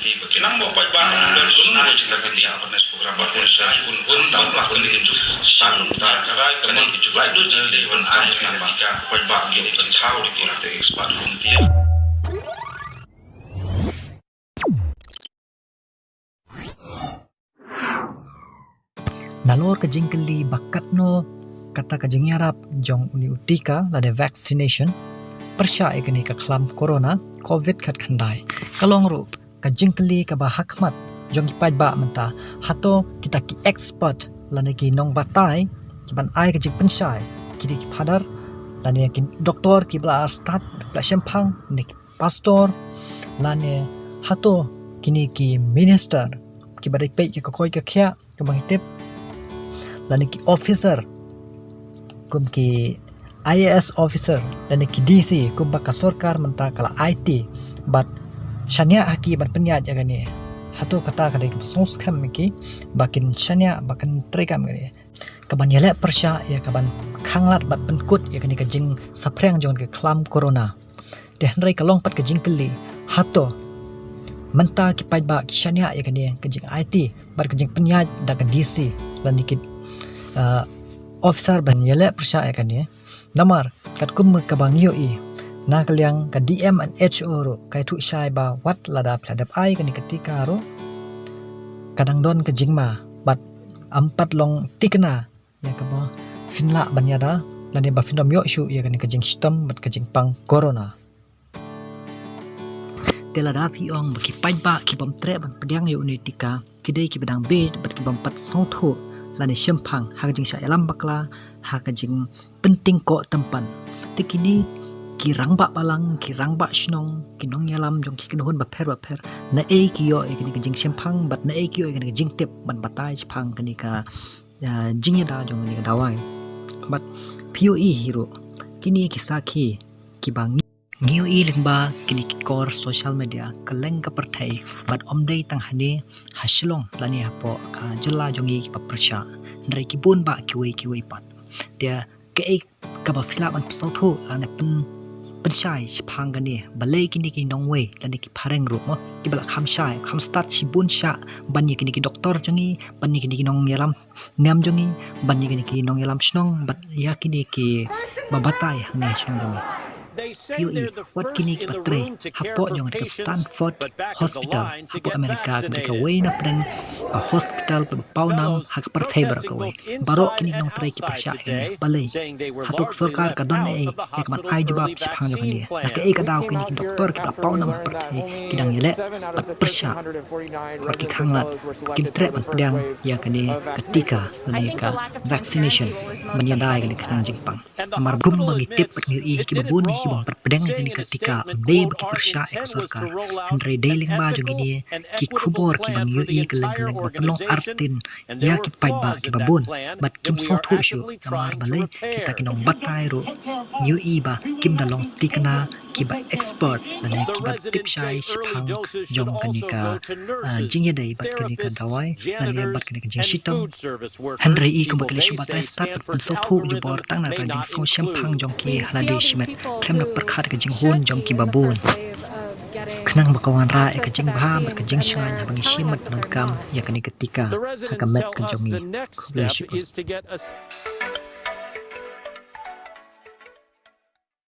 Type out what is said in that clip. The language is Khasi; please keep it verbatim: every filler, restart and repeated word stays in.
Ki nang ba paidbah nang don gun ba jingkati ba kun sa kun hun tam la kun ni ju san ta karai ka mon ki ju lai du jel de ban ai ka ba paidbah ki ni kan thau di ki te expert kun ti. Nalor ka jingkylli ba katno kata ka jingïarap jong une u tika lane vaccination pyrshah ïa kane ka khlam corona covid khatkhyndai, ka long ruh ka jingkylli kaba ha khmat jong ki paidbah mynta. Hato kita ki expert lane ki nongbatai ki ban ai ka jingpynshai, ki dei ki phadar lane ki doktor kiba la stad, kiba la shemphang, ne ki pastor, lane hato kine ki minister kiba dei peit ïa ka koit ka khiah, kumba ngi tip, lane ki officer kum ki I A S officer lane ki D C kumba ka sorkar mynta ka la aiti bad shaniah ha ki ban pynïaid ïa kane. Hato kata ka dei kaba sngewskhem ïa ki ba kin shaniah, ba kin treikam ïa kane, ka ban ïaleh pyrshah ïa ka ban khanglad bad pynkut ïa kane ka jingsaphriang jong ka khlam corona. Te hynrei ka long pat ka jingkylli, hato mynta ki paidbah ki shaniah ïa kane ka jingaiti bad ka jingpynïaid da ka D C lane ki, ah, officer ban ïaleh pyrshah ïa kane? Namar katkum kaba ngi ïohi, na ka liang ka D M and H O ruh ka ïathuh shai ba wat lada phi la dep ai kane ka tika ruh, ka dang don ka jingma bad ym pat long thikna ïa kaba phin lah ban ïada lane ba phin ym ïoh shuh ïa kane ka jingshitom bad ka jingpang corona. Te lada phi ong ba ki paidbah ki bym treh ban pdiang ïa une u tika ki dei kiba dang bit bad ki bym pat sngewthuh lane shemphang ha ka jingshah ïalam bakla, ha ka jingpynting koh tympan. Te kine ki rangbah balang, ki rangbah shnong, ki nongïalam jong ki kynhun bapher bapher, naei ki ïoh ïa kane ka jingshemphang bad naei ki ïoh ïa kane ka jingtip ban batai shaphang kane ka, ah, jingïada jong kane ka dawai? Bad phi ïohi hi ruh, kine ki sakhi kiba ngi, ngi ïohi lyngba kine ki kor social media kylleng ka pyrthei, bad ym dei tang hangne ha Shillong lane hapoh ka jylla jong ngi kiba pyrshah, hynrei ki bun bah kiwei kiwei pat. Te kaei kaba phi lah ban pynsngewthuh lane pyn, pynshai shaphang kane, balei kine ki nongwei lane ki phareng ruh mo kiba la kham shai, kham stad shibun shah ban ïa kine ki doktor jong ngi, ban ïa kine ki nongïalam niam jong ngi, ban ïa kine ki nongïalam shnong bad ïa kine kiba batai hangne ha shnong jong ngi. Phi ïohi, wat kine kiba trei hapoh jong ka Stanford Hospital hapoh America, ka dei kawei na pdeng ka hospital kaba paw nam ha ka pyrthei baroh kawei. Baroh kine ki nongtrei ki pyrshah ïa kane. Balei? Hato ka sorkar ka don ei ïa ka ban ai jubab shaphang jong kane? Na kaei ka daw kine ki doktor kiba la paw nam ha ka pyrthei ki dang ïaleh bad pyrshah bad ki khanglad, kim treh ban pdiang ïa kane ka tika lane ka vaccination ban ïada ïa kane ka khnang jingpang? Namar kumba ngi tip bad ngi ïohi, kiba bun ki bym pat pdiang ïa kane ka tika ym dei ba ki pyrshah ïa ka sorkar, hynrei dei lyngba jong kine ki khubor kiba ngi ïohi kylleng kylleng ba pynlong artatien ïa ki paidbah kiba bun bad kim sngewthuh shuh. Namar balei? Kita ki nongbatai ruh ngi ïohi ba kim da long thikna kiba expert lane kiba tip shai shaphang jong kane ka, ah, jingïadei bad kane ka dawai lane bad kane ka jingshitom. Hynrei i kumba ki la shu batai stad bad pynsngewthuh jubor tang na ka jingsngewshemphang jong ki ha lade shimet khlem da pyrkhat ka jinghun jong kiba bun, khnang ba ka wanrah ïa ka jingbha bad ka jingshngaiñ haba ngi shim bad pyndonkam ïa kane ka tika ha ka met ka jong ngi. Khublei shibun.